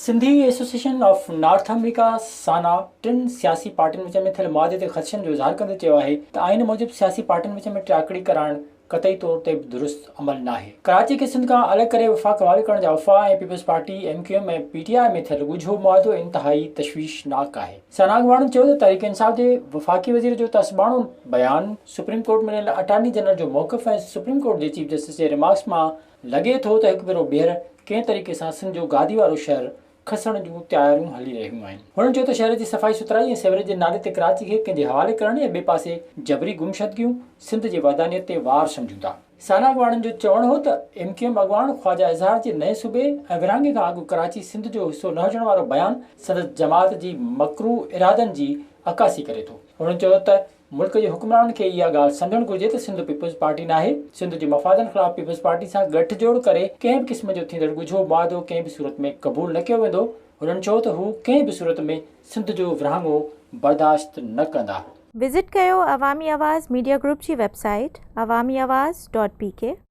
Sindhi association of North America, SANA, ٽن سياسي پارٽين وچ ۾ ٿيل معاهدي تي خدشن جو اظهار ڪندي چيو آهي ته آئين موجب سياسي پارٽين وچ ۾ ٽياڪڙي ڪرائڻ قطعي طور تي به درست عمل ناهي. ڪراچي کي سنڌ کان الڳ ڪري وفاق حوالي ڪرڻ جا افواهه ۽ Peoples Party, M Q M ۽ P T I ۾ ٿيل ڳجهو معاهدو انتهائي تشويشناڪ آهي. سانا اڳواڻن چيو ته تحريڪ انصاف جي وفاقي وزير جو تعصباڻو بيان، سپريم ڪورٽ ۾ ڏنل اٽارني جنرل جو موقف ۽ سپريم ڪورٽ جي چيف جسٽس جي ريمارڪس مان لڳي ٿو ته هڪ ڀيرو ٻيهر ڪنهن طريقي سان سنڌ جو گادي وارو شهر کسڻ جون تياريون هلي رهيون آهن. هنن چيو ته شهر جي صفائي سٿرائي ۽ سيوريج جي نالي تي ڪراچي کي ڪنهن جي حوالي ڪرڻ يا ٻئي پاسي جبري گمشدگيون سنڌ جي وحدانيت تي وار سمجهون ٿا. سانا اڳواڻن جو چوڻ هو ته ايم ڪيو ايم اڳواڻ خواجه اظهار جي نئين صوبي ۽ ورهاڱي کان اڳ ڪراچي سنڌ جو حصو نه هجڻ وارو بيان سندس جماعت جي مڪروه ارادن جي عڪاسي ڪري ٿو. هنن چيو ته ملڪ جي حڪمرانن کي اها ڳالهه سمجهڻ گهرجي ته سنڌ پيپلز پارٽي ناهي، سنڌ جي مفادن خلاف پيپلز پارٽي سان ڳٺ جوڙ ڪري ڪنهن به قسم جو ٿيندڙ ڳجهو معاهدو ڪنهن به صورت ۾ قبول نه ڪيو ويندو، هنن چيو ته هو ڪنهن به صورت ۾ سنڌ جو ورهاڱو برداشت نه ڪندا. وزٽ ڪيو عوامي آواز ميڊيا گروپ جي website Awami Awaz dot P K.